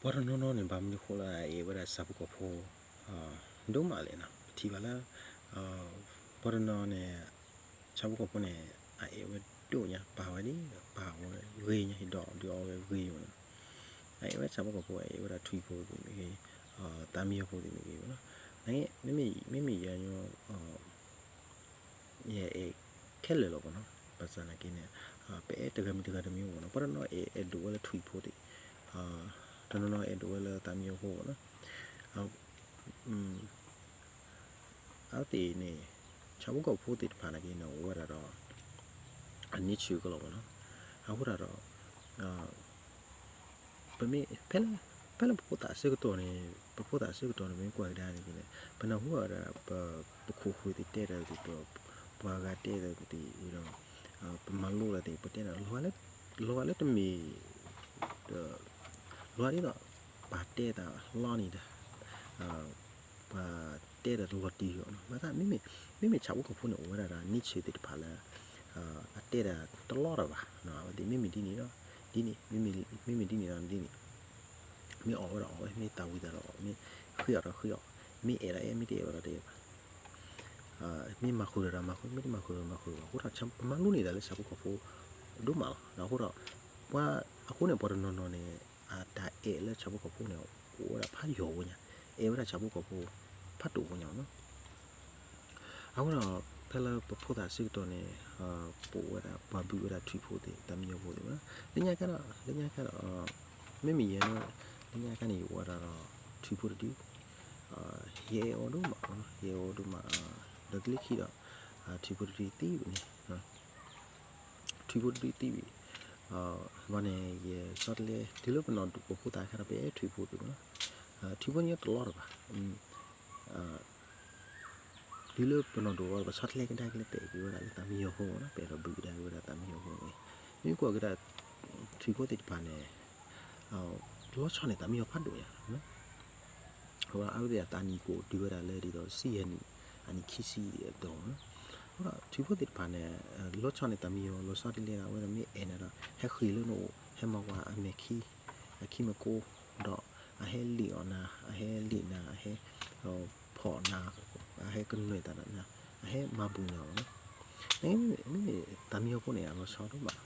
ပှၤတနီၤနီၤန့ၣ် ဘၣ်မနုၤဃိလၢအအဲၣ်ဝဲဒၣ်ဆၣ်ဖိကီၢ်ဖိ ဒိၣ်မးလဲၣ်နီၤ, ပထံၣ်ဘၣ်လၢ ပှၤတနီၤန့ၣ် ဆၣ်ဖိကီၢ်ဖိန့ၣ် အအဲၣ်ဝဲဒိၣ်ညါ ပာ်ဝဲဒ် ပာ်ဝဲဂ့ၤညါ ဟ့ၣ်ဒီးဒုးအီဝဲဂ့ၤမးနီၤ, အအဲၣ်ဝဲဆၣ်ဖိကီၢ်ဖိ အအဲၣ်ဝဲဒၣ်ထွံၣ်ဖိသ့ၣ်မ့ၢ်ဂ့ၤ, သးမံယီၤဖိသ့ၣ်မ့ၢ်ဂ့ၤမးနီၤ, မ့မ့ၢ်ယၤ ယအဲၣ်ခဲလၢာ်လီၤမးနီၤ, ဘၣ်ဆၣ်နာ်က့န့ၣ် ပအဲၣ်တဂၤမ့ၢ်တဂၤတမံၤမးနီၤ, ပှၤတနီၤအဲၣ်အဲၣ်ဒိးဝဲလၢထွံၣ်ဖိသ့ၣ်, တနီၤနီၤအဲၣ်ဒိးဝဲလၢသးမံယီၤဖိမးနီၤ, အဝဲသ့ၣ်န့ၣ် ဆၣ်ဖိကီၢ်ဖိသ့ၣ်တဖၣ်နာ်က့န့ၣ် အိၣ်ဝဲဒၣ်ဒီး အန့ဆၢၣ်ကလီၤမးနီၤ, အဃိဒၣ်ဒီး ပမ့ၢ် ဖဲလၢ ဖဲလၢပဖိသၣ်ဆၢကတီၢ်န့ၣ် ပဖိသၣ်ဆၢကတီၢ်န့ၣ် ပမ့ၢ်ကွၢ်ကဒါန့ၣ်န့ၣ် ပနၢ်ဟူဝဲဒၣ် ပ ပခိၣ်ဃၢၤသ့ၣ်တဲတၢ်သ့ၣ် ပ ပှၤဂၤတဲတၢ်သ့ၣ်ဝံၤဒီး ပမၤလိတၢ်သ့ၣ် ပတဲတၢ် လီၤဂာ်လၢတမ့ၢ် လီၤဂာ်ဒ်သိး ပှၤတဲတၢ်လီၤန့ၣ်ဒီး ပှၤတဲတၢ်တလီၤတံၢ်အီၤနီၤ, မ့မ့ၢ် မ့မ့ၢ်ဆၣ်ဖိကီၢ်ဖိန့ၣ် အိၣ်ဝဲဒၣ်ဒီး nature သ့ၣ်တဖၣ်လၢ အတဲတၢ်တလီၤတၢ်ဘၣ်, အဝဲသ့ၣ်မ့မ့ၢ်ဒ်န့ၣ်ဒီး ဒ်န့ၣ် မ့မ့ၢ်ဒ်န့ၣ်ဒီးဒ်န့ၣ်, မ့ၢ်အီၣ်ဝဲဒီးအီၣ်ဝဲ, မ့ၢ်သၣ်ဝံၤသးဒီးအီၣ်, မ့ၢ်ဃ့အီၣ်ဒီးဃ့အီၣ်, မ့ၢ်အဲၣ်ဒီးအဲၣ်, မ့ၢ်တအဲၣ်ဘၣ်ဒီးတအဲၣ်ဘၣ် မ့ၢ်မၤဃုာ်ဒီးမၤဃုာ်, မ့ၢ်တမၤဃုာ်ဒီးမၤဃုာ်ဘၣ်, အဃိဒီးပမၤလိန့ၢ်တၢ်လၢဆၣ်ဖိကီၢ်ဖိ ဒိၣ်မးလီၤ. အဃိဒီး ပှၤ အဃိန့ၣ် ပှၤတနီၤနီၤန့ၣ် အတၢ်အဲၣ်လၢဆၣ်ဖိကီၢ်ဖိန့ၣ် အိၣ်ဝဲဒၣ်ဖးယိာ်ဝဲညါ, အဲၣ်ဝဲဒၣ်ဆၣ်ဖိကီၢ်ဖိ ဖးဒိၣ်ဝဲညါနီၤ. အဃိဒီး ဖဲလၢပဖိသၣ်ဆၢကတီၢ်န့ၣ် ပအိၣ်ဝဲဒၣ် ပှၤဘုးဝဲဒၣ်ထွံၣ်ဖိသ့ၣ် သးမံယီၤဖိသ့ၣ်မး, လၢညါခါဒီး လၢညါခါဒီး မ့မ့ၢ်ယဲန့ၣ် လၢညါခါန့ၣ် ယအိၣ်ဝဲဒၣ်ဒီး ထွံၣ်ဖိတဒု ယအဲၣ်အီၤဒိၣ်မး, ယအဲၣ်အီၤဒိၣ်မး, ဒီးတလၢခံဒီး ထွံၣ်ဖိတဒုသံဝံၤန့ၣ်, ထွံၣ်ဖိတဒုသံဝံၤ, ဘၣ်န့ၣ် ယဆီတလဲ တုၤလၢပနီၢ်ဒိၣ် ပဖိသၣ်ခါဒီး ပအဲၣ်ထွံၣ်ဖိသ့ၣ်မး, ထွံၣ်ဖိန့ၣ်တလီၤတၢ်ဘၣ် တုၤလၢပနီၢ်ဒိၣ်ဝဲ ပဆီတလဲကဒါက့ၤလၢ ပအဲၣ်က့ၤဝဲဒၣ်လၢသးမံယီၤဖိမးနီၤ, ပအဲၣ်ဒိးဘုးကဒါက့ၤဝဲဒၣ်သးမံယီၤဖိန့ၣ်, မ့ၢ်ကွၢ်က့ၤဒၣ် ထွံၣ်ဖိသ့ၣ်တဖၣ်န့ၣ် လီၤဆီန့ၣ် သးမံယီၤဖးဒိၣ်ညါ, အဝဲသ့ၣ်အသးနံၣ်ကအိၣ်တုၤဝဲဒၣ်လၢ ဒ်သိးဆံယဲၢ်နံၣ် အနံၣ်ခံဆံအတီၢ်မးနီၤ, အဃိဒီး ထွံၣ်ဖိသ့ၣ်တဖၣ်န့ၣ် လီၤဆီန့ၣ် သးမံယီၤ လီၤဆီတလဲဒီး အဝဲသ့ၣ်မ့ၢ်အဲၣ်နၤဒီး ဟဲဃ့ၢ်လၢနအိၣ် ဟဲမၤဝဲအမဲာ်ခံ အခံမကိ ဒီးအဟဲလံၣ်အီၣ်နၤ အဟဲလံၣ်နၤ အဟဲ ဖီၣ်နၤ အဟဲကနွဲၣ်တၢ်ဒီးနၤ အဟဲမၤဘူၣ်နၤမးနီၤ, မ့မ့ၢ်သးမံယီၤဖိန့ၣ် အလီၤဆီဒိၣ်မး,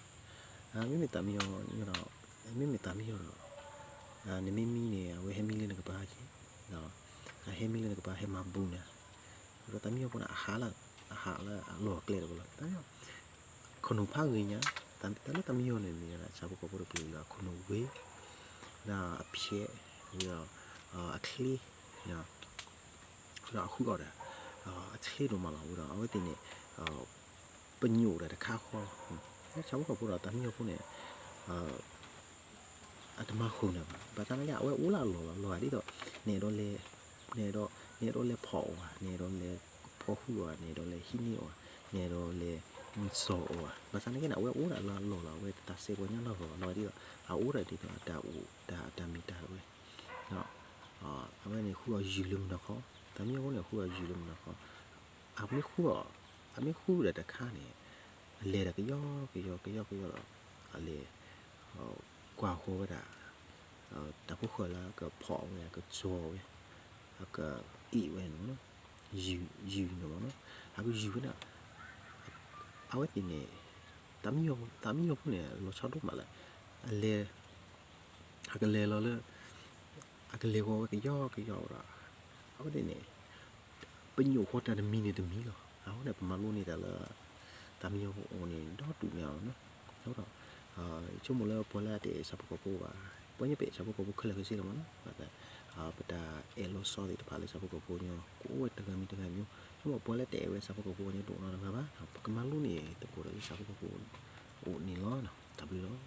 မ့မ့ၢ်သးမံယီၤဒီး မ့မ့ၢ်သးမံယီၤဒီး နမ့ၢ်မံန့ၣ် အဝဲဟဲမံလၢနကပၤက့ၤ, အဟဲမံလၢနကပၤ ဟဲမၤဘူၣ်နၤ, ဒီးသးမံယီၤဖိန့ၣ် အဟးလၢ အဟးလၢအလီၢ်အကျဲတဘိလီၤ, ခိၣ်နူာ်ဖးဂ့ၤညါ, တၢ်လၢသးမံယီၤန့ၣ် မ့ၢ်ဝဲဒၣ်ဆၣ်ဖိကီၢ်ဖိတကလုာ်လၢ အခိၣ်နူာ်ဂ့ၤ, ဒီးအဖျဲး, ဒီးအချ့, ဒီးအဃုအီၣ်ဒီး အချ့ဒိၣ်မးလီၤ, ဝံၤဒီးအဝဲသ့ၣ်န့ၣ် ပညိၣ်ဒီးတခါဃီ, ဆၣ်ဖိကီၢ်ဖိဒီးသးမံယီၤဖိန့ၣ် အတမၤဃုာ်နၤဘၣ်, ဘၣ်ဆၣ်သနာ်က့ အဝဲအိၣ်လၢအလီၢ်လီၤ, လီၤဂာ်ဒ်သိး နအဲၣ်ဒိးလဲၤ နအဲၣ်ဒိး နအဲၣ်ဒိးလဲၤဖီၣ်အီၣ်ဧါ, နအဲၣ်ဒိးလဲၤဖီၣ်ဃုာ်အီၣ်ဧါ, နအဲၣ်ဒိးလဲၤဟံးန့ၢ်အီၣ်ဧါ, နအဲၣ်ဒိးလဲၤ စီၤအီၣ်ဧါ, ဘၣ်ဆၣ်သနာ်က့န့ၣ် အဝဲအိၣ်ဒၣ်လၢအလီၢ်လီၤ, အဝဲတၢ်စဲးပှၤညါလီၢ်လီၤ, လီၤဂာ်ဒ်သိး အအိၣ်ဒၣ်ဒ်သိးအတၢ်အိၣ် တၢ် အတၢ်မ့ၢ်တၢ်ဝဲ အဝဲန့ၣ်ဃုအီၣ်ယုၢ်လၢမုၢ်နီၢ်ခီ, သးမံယီၤဖိန့ၣ် ဃုအီၣ်ယုၢ်လၢမုၢ်နီၢ်ခီ, အမ့ၢ်ဃုအီၣ် အမ့ၢ်ဃုဒီးတခါန့ၣ် အလဲၤဒီးကယီကယီကယီကယီဒီး အလဲၤ ကွၢ်ဃီၤဝဲဒၣ် တၢ်ဖိဃၢၤလၢအကဖီၣ်ဝဲ အကစီၤဝဲ အကအ့ၣ်ဝဲန့ၣ်မးနီၤ, ယုၢ် ယုၢ်န့ၣ်မးနီၤ, အကယုၢ်ဝဲဒၣ် အဝဲသ့ၣ်န့ၣ် သးမံယီၤ သးမံယီၤဖိန့ၣ် လီၤဆီဒိၣ်မးလၢ အလဲၤ အကလဲၤလီၤလၢ အကလဲၤဂီၤဝဲကယီကယီဒီး အဝဲသ့ၣ်န့ၣ် ပညိၣ်ဃီတၢ်တမံၤန့ၣ်တမံၤလီၤ. အဃိန့ၣ် ပမၤလိန့ၢ်တၢ်လၢ သးမံယီၤဖိအအိၣ်န့ၣ်ဒီဒူၣ်ညါလီၤနီၤ. အဃိဒီး ဆိကမိၣ်လၢပှၤလၢအတအဲၣ်ဆၣ်ဖိကီၢ်ဖိဘၣ်, ပှၤညီပအဲၣ်ဆၣ်ဖိကီၢ်ဖိခဲလၢာ်ခဲဆ့လီၤမးနီၤ. ဘၣ်ဆၣ် ပတၢ်အဲၣ်လီၤဆီသ့ၣ်တဖၣ်လၢဆၣ်ဖိကီၢ်ဖိညီ ကအိၣ်ဝဲတဂၤမံၤတဂၤမံၤ, ဆိကမိၣ်ပှၤလၢတအဲၣ်ဝဲဆၣ်ဖိကီၢ်ဖိညီတအိၣ်နီတဂၤဘၣ်. ပကမၤလိန့ၢ်သကိးတၢ်လၢဆၣ်ဖိကီၢ်ဖိအအိၣ်န့ၣ်လီၤ. တၢ်ဘျုးလီၤ.